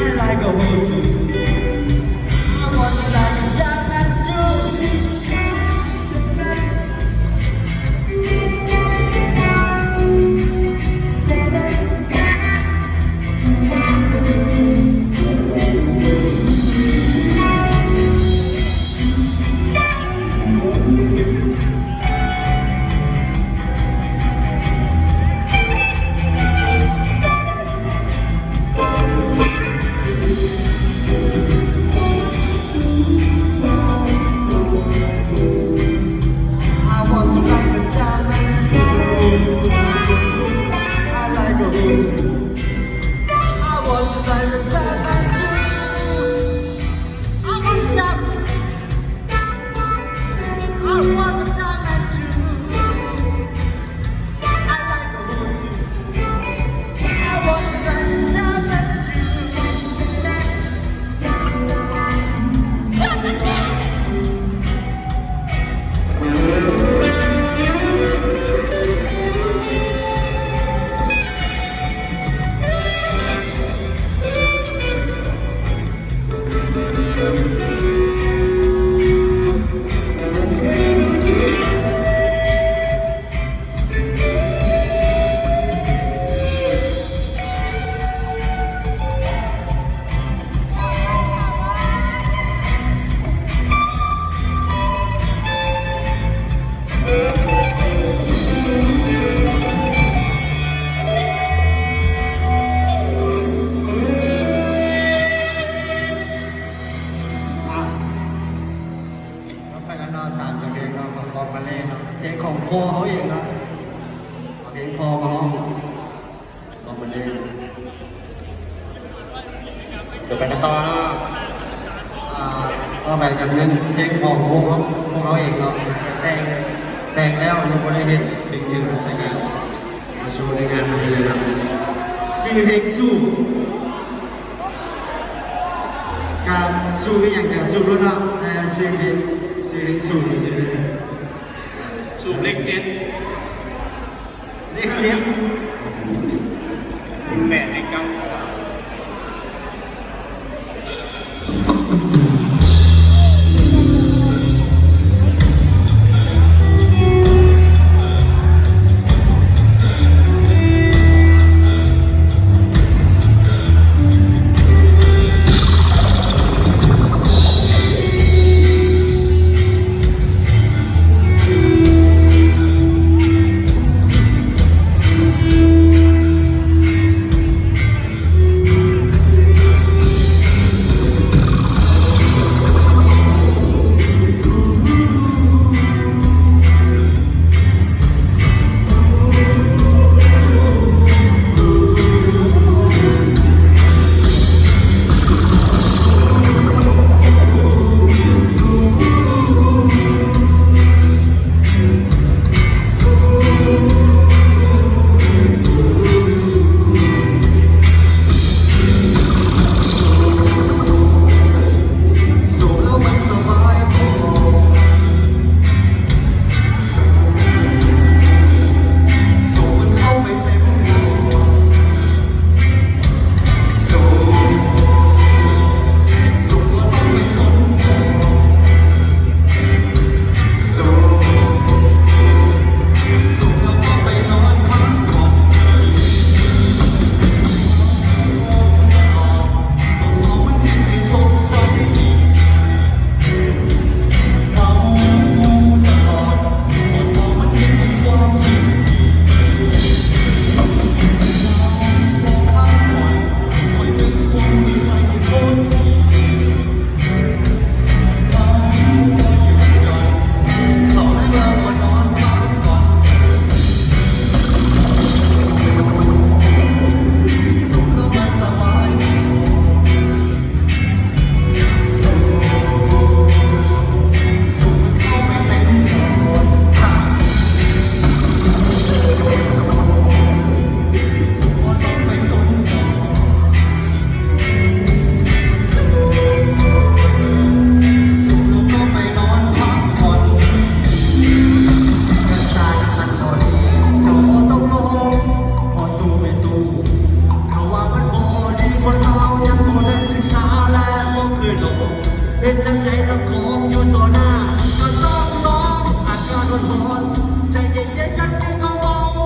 I like a hold you. I want you like a diamond too. I want you like a diamond too. I like a hold you. I want you like a diamond too. I want a diamond. I want a diamond too. I like a hold you. I want a diamond too. ຕໍ່ໄປແລ້ວເນາະ ສາມສຳນຽງເນາະ ຂອງບອບມາເລເນາະ ເພງຂອງພໍ່ເຮົາເອງເນາະ ເພງພໍ່ຂອງເຮົາ ບອບມາເລ. ດຽວໄປກັນຕໍ່ເນາະ ອ່າ ຕໍ່ໄປກໍແມ່ນເພງຂອງພວກເຮົາ ພວກເຮົາເອງເນາະ ແຕ່ງ ແຕ່ງແລ້ວຍັງບໍ່ໄດ້ເຮັດເປັນເທື່ອ ແຕ່ກໍມາໂຊໃນງານມື້ນີ້ເລີຍເນາະ ຊື່ເພງສູບ ກະສູບອີ່ຫຍັງກະສູບໂລດເນາະ ແຕ່ຊື່ເພງ ຊື່ເພງສູບຊື່ເລີຍ ສູບເລກເຈັດ ເລກເຈັດ ແປດເລກເກົ້າ. ເຮັດຈັ່ງໃດລະຂອງຢູ່ຕໍ່ໜ້າ ກໍຕ້ອງລອງ ອາກາດຮ້ອນໆ ໃຈເຢັນໆ ຈັ່ງຊິເວົ້າ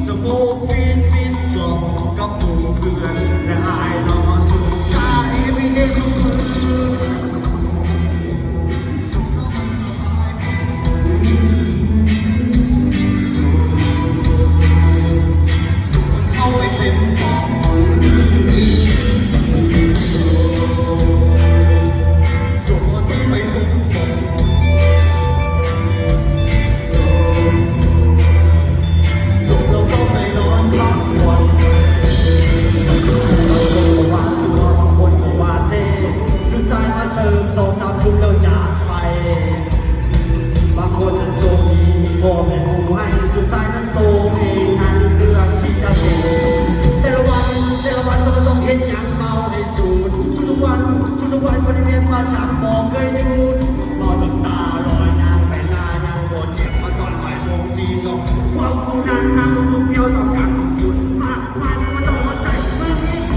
ສະໂມກຟິດໆ ກອງກັບໝູ່ເພື່ອນ ແລະ ອ້າຍນ້ອງສຸດໃຈ ເອວີເດ ທຸກມື້. ສຸດທ້າຍມາເຕີມສອງສາມທຸ່ມແລ້ວຈາກໄປ. ບາງຄົນນັ້ນໂຊກດີ ມີພໍ່ແມ່ຜູ້ໃຫ້ ສຸດທ້າຍນັ້ນໂຕເອງນັ້ນເລືອກທີ່ຈະເປັນ. ແຕ່ລະວັນ ແຕ່ລະວັນ ເຮົາກໍຕ້ອງເຮັດຫຍັງເມົາໃຫ້ສູນ. ທຸກໆວັນ ທຸກໆວັນ ບໍ່ໄດ້ແມ່ນວ່າຈະບໍ່ເຄີຍຢຸດ. ເມົາຈົນຕາລອຍ ຍ່າງໄປນາຍັງບໍ່ເຈັບ ມາຕອນບ່າຍໂມງສີ່ສອງ ພວກກູນັ້ນນັ່ງສູບບຽວຕໍ່ກັນ ຢຸດມາກມາຍ ບໍ່ຕ້ອງມາໃສ່ມຶງອີກ.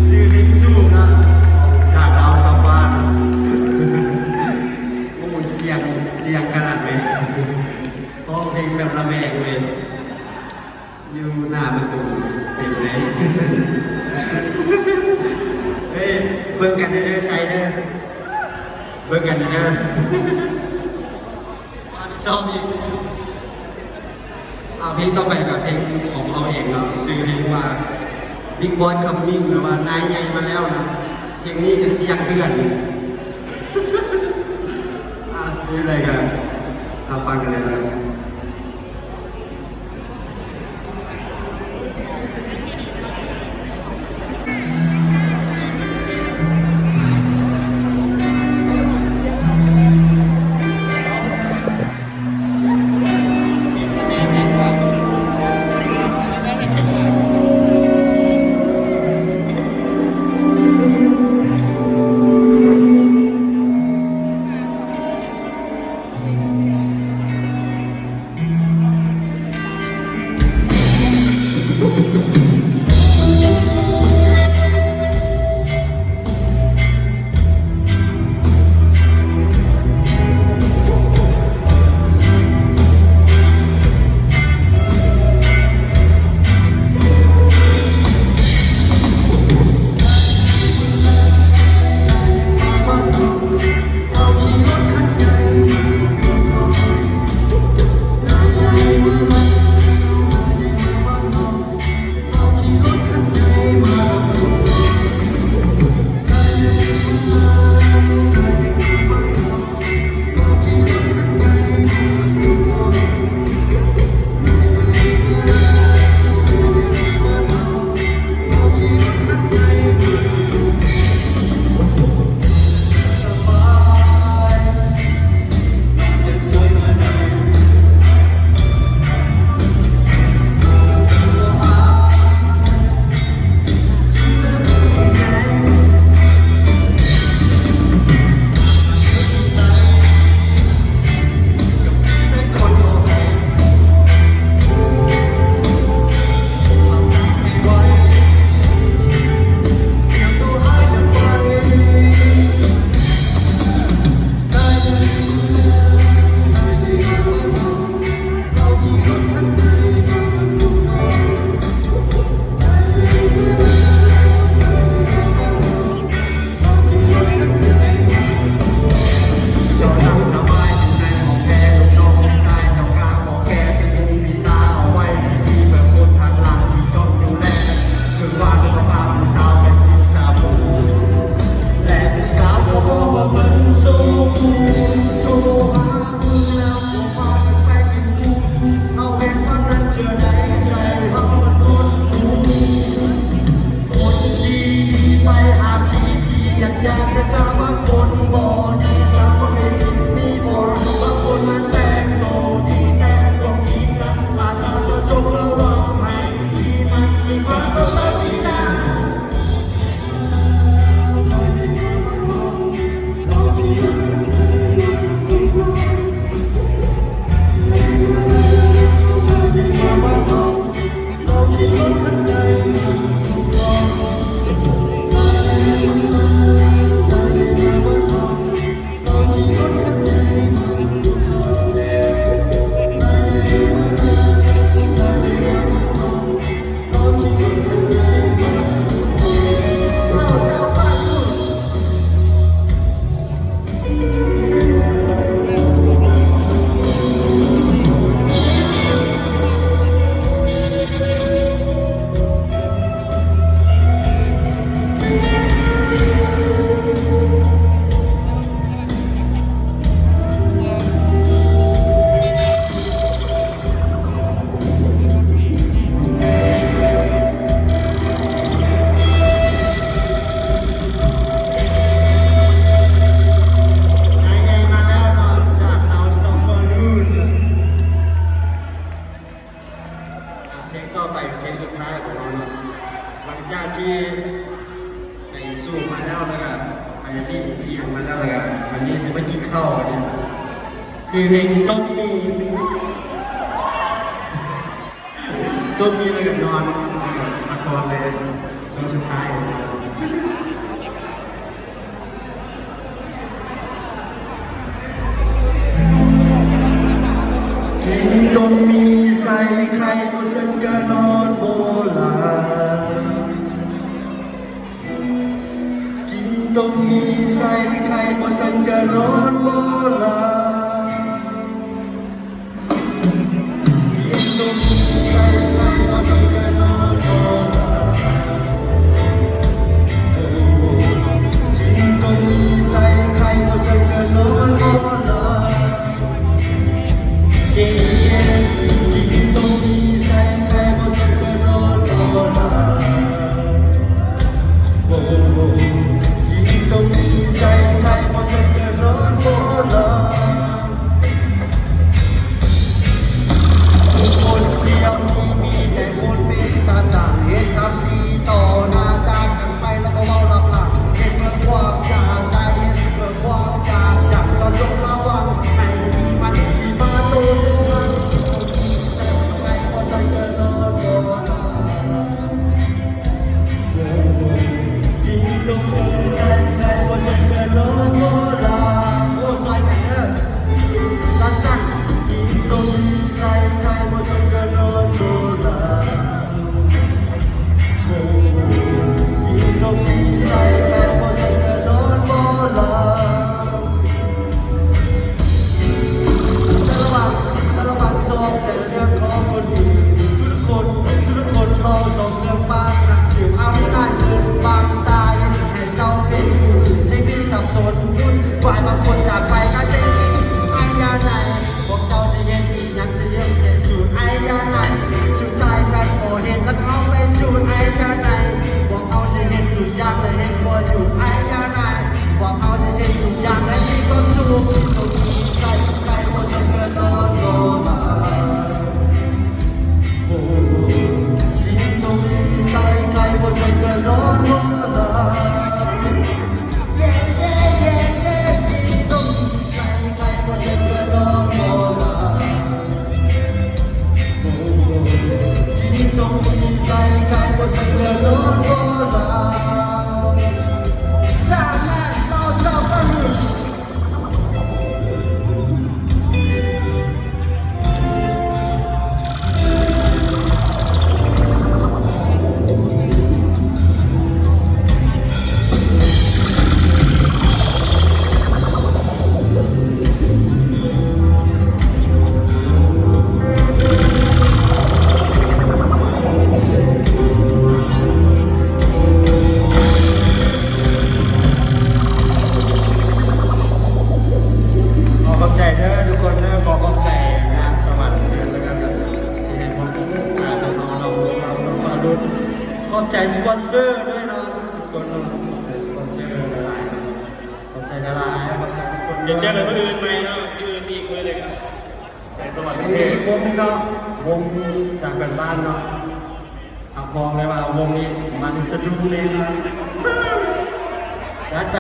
ຊື່ເພງສູງເນາະ ຈາກລາວຊາວຟ້າ. ໂອ້ ສຽງ ສຽງຂະໜາດເລີຍ ຮ້ອງເພງແບບລະແວງເລີຍ. ຢູ່ໜ້າປະຕູເຕັມເລີຍ. ເອີຍ ເບິ່ງກັນເດີ ໃສ່ເດີ ເບິ່ງກັນເດີ. ຮັບຜິດຊອບອີກ. ເອົາ ເພງຕໍ່ໄປກໍເພງຂອງເຮົາເອງເນາະ ຊື່ເພງວ່າ Big Boy Coming ຫຼືວ່ານາຍໃຫຍ່ມາແລ້ວເນາະ. ເພງນີ້ກໍສຽງເຖື່ອນ. ອ່າ ຢູ່ໃດກໍຮັບຟັງກັນເລີຍເນາະ. ເ ແລ້ວກໍວັນນີ້ຊິໄປກິນເຂົ້າ ອັນນີ້ຊື່ເພງຕົ້ມໝີ່ ຕົ້ມໝີ່ແລ້ວກໍນອນ ແລ້ວກໍພັກຜ່ອນເລີຍ ຊ່ວງສຸດທ້າຍ. ກິນຕົ້ມໝີ່ໃສ່ໄຂ່ ບໍ່ຊັ້ນກະນອນບໍ່ຫຼັບ. ກິນຕົ້ມໝີ່ໃສ່ໄຂ່ ບໍ່ຊັ້ນກະນອນບໍ່ຫຼັບ. ກິນຕົ້ມໝີ່ໃສ່ໄຂ່ ບໍ່ຊັ້ນກະນອນບໍ່ຫຼັບ. ກິນຕົ້ມໝີ່ໃສ່ໄຂ່ ບໍ່ຊັ້ນກະນອນບໍ່ຫຼັບ. ເກ ກິນຕົ້ມໝີ່ໃສ່ໄຂ່ ບໍ່ຊັ້ນກະນອນບໍ່ຫຼັບ. ໂອ້ ກິນຕົ້ມໝີ່ໃສ່ໄຂ່ ບໍ່ຊັ້ນກະນອນບໍ່ຫຼັບ. ຄົນດຽວນີ້ມີແຕ່ຄົນເປັນຕາສ້າງ ເຮັດຄຳດີຕໍ່ໜ້າຈາກ ໄປແລ້ວກໍເວົ້າລັບຫຼັງ ເຮັດເພື່ອຄວາມຢາກໄດ້ ເຮັດເພື່ອຄວາມຢາກດັງ ເຈົ້າຈົ່ງລະວັງ ໃຫ້ມີມັນຊິມາໂຕຕົວເຮົາ ກິນຕົ້ມໝີ່ໃສ່ໄຂ່ ບໍ່ຊັ້ນກະນອນບໍ່ຫຼັບ. ກິນຕົ້ມໝີ່ໃສ່ໄຂ່ ບໍ່ຊັ້ນກະນອນບໍ່ຫຼັບ. ໂອ້ ຊ່ອຍກັນເດີ ສັ້ນໆ ກິນຕົ້ມໝີ່ໃສ່ໄຂ່ ບໍ່ຊັ້ນກະນອນບໍ່ຫຼັບ. ກິນຕົ້ມໝີ່ໃສ່ໄຂ່ ບໍ່ຊັ້ນກະນອນບໍ່ຫຼັບ. ແຕ່ລະວັນ ແຕ່ລະວັນຊອກແຕ່ເລື່ອງຂອງຄົນດີ ທຸກຄົນ ທຸກຄົນເຮົາຊອກເລື່ອງປານນັກສືບອຳນາດເງິນບາງຕາ ເຮັດໃຫ້ເຈົ້າເປັນຜູ້ອື່ນ ຊີວິດສັບສົນ ວຸ່ນວາຍ ບາງຄົນຢາກໄປກະເຈັບ ອາຍາໄນ ພວກເຈົ້າຊິເຮັດ ຍັງຈະເຮັດແຕ່ສູດໄອຢາໄນ ສຸດທ້າຍກັນບໍ່ເຮັດ ແລ້ວເອົາໄປສູດໄອຢາໄນ ພວກເຮົາຊິເຮັດທຸກຢ່າງ ແລະເຮັດບໍ່ຢຸດໄອຢາໄນ ພວກເຮົາຊິເຮັດທຸກຢ່າງ ແລະມີຄວາມສຸກ ກິນຕົ້ມໝີ່ໃສ່ໄຂ່ ບໍ່ຊັ້ນກະນອນບໍ່ຫຼັບ. ໂອ້ ກິນຕົ້ມໝີ່ໃສ່ໄຂ່ ບໍ່ຊັ້ນກະນອນບໍ່ຫຼັບ. ເຢ້ ເຢ້ ເຢ້ ເຢ້ ກິນຕົ້ມໝີ່ ໃສ່ໄຂ່ ບໍ່ຊັ້ນກະນອນບໍ່ຫຼັບ. ໂອ້ ກິນຕົ້ມໝີ່ໃສ່ໄຂ່ ບໍ່ຊັ້ນກະນອນບໍ່ຫຼັບ. ສາມ ສອງ ສາມ ສອງ ໜຶ່ງ. ຂໍຂອບໃຈເດີທຸກຄົນເດີ ຂໍຂອບໃຈນາງສະຫວັນເດີ ແລ້ວກໍທີ່ໃຫ້ຄວາມເມດຕາພວກເຮົາເນາະ ພວກເຮົາສະຫວັນລຸດ ຂອບໃຈສະປອນເຊີດ້ວຍເນາະ ທຸກຄົນເນາະ ຂອບໃຈສະປອນເຊີຫຼາຍໆ ຂອບໃຈຫຼາຍໆ ຂອບໃຈທຸກຄົນເດີ ດຽວເຈີກັນມື້ອື່ນໃໝ່ເນາະ ມື້ອື່ນມີອີກມື້ໜຶ່ງເນາະ ໃຈສະຫວັນເດີ ອີກວົງໜຶ່ງເນາະ ວົງຈາກເພື່ອນບ້ານເນາະ ຮັບຮອງໄດ້ວ່າວົງນີ້ມັນສະດຸ້ງແນ່ນອນ ຈັດໄປ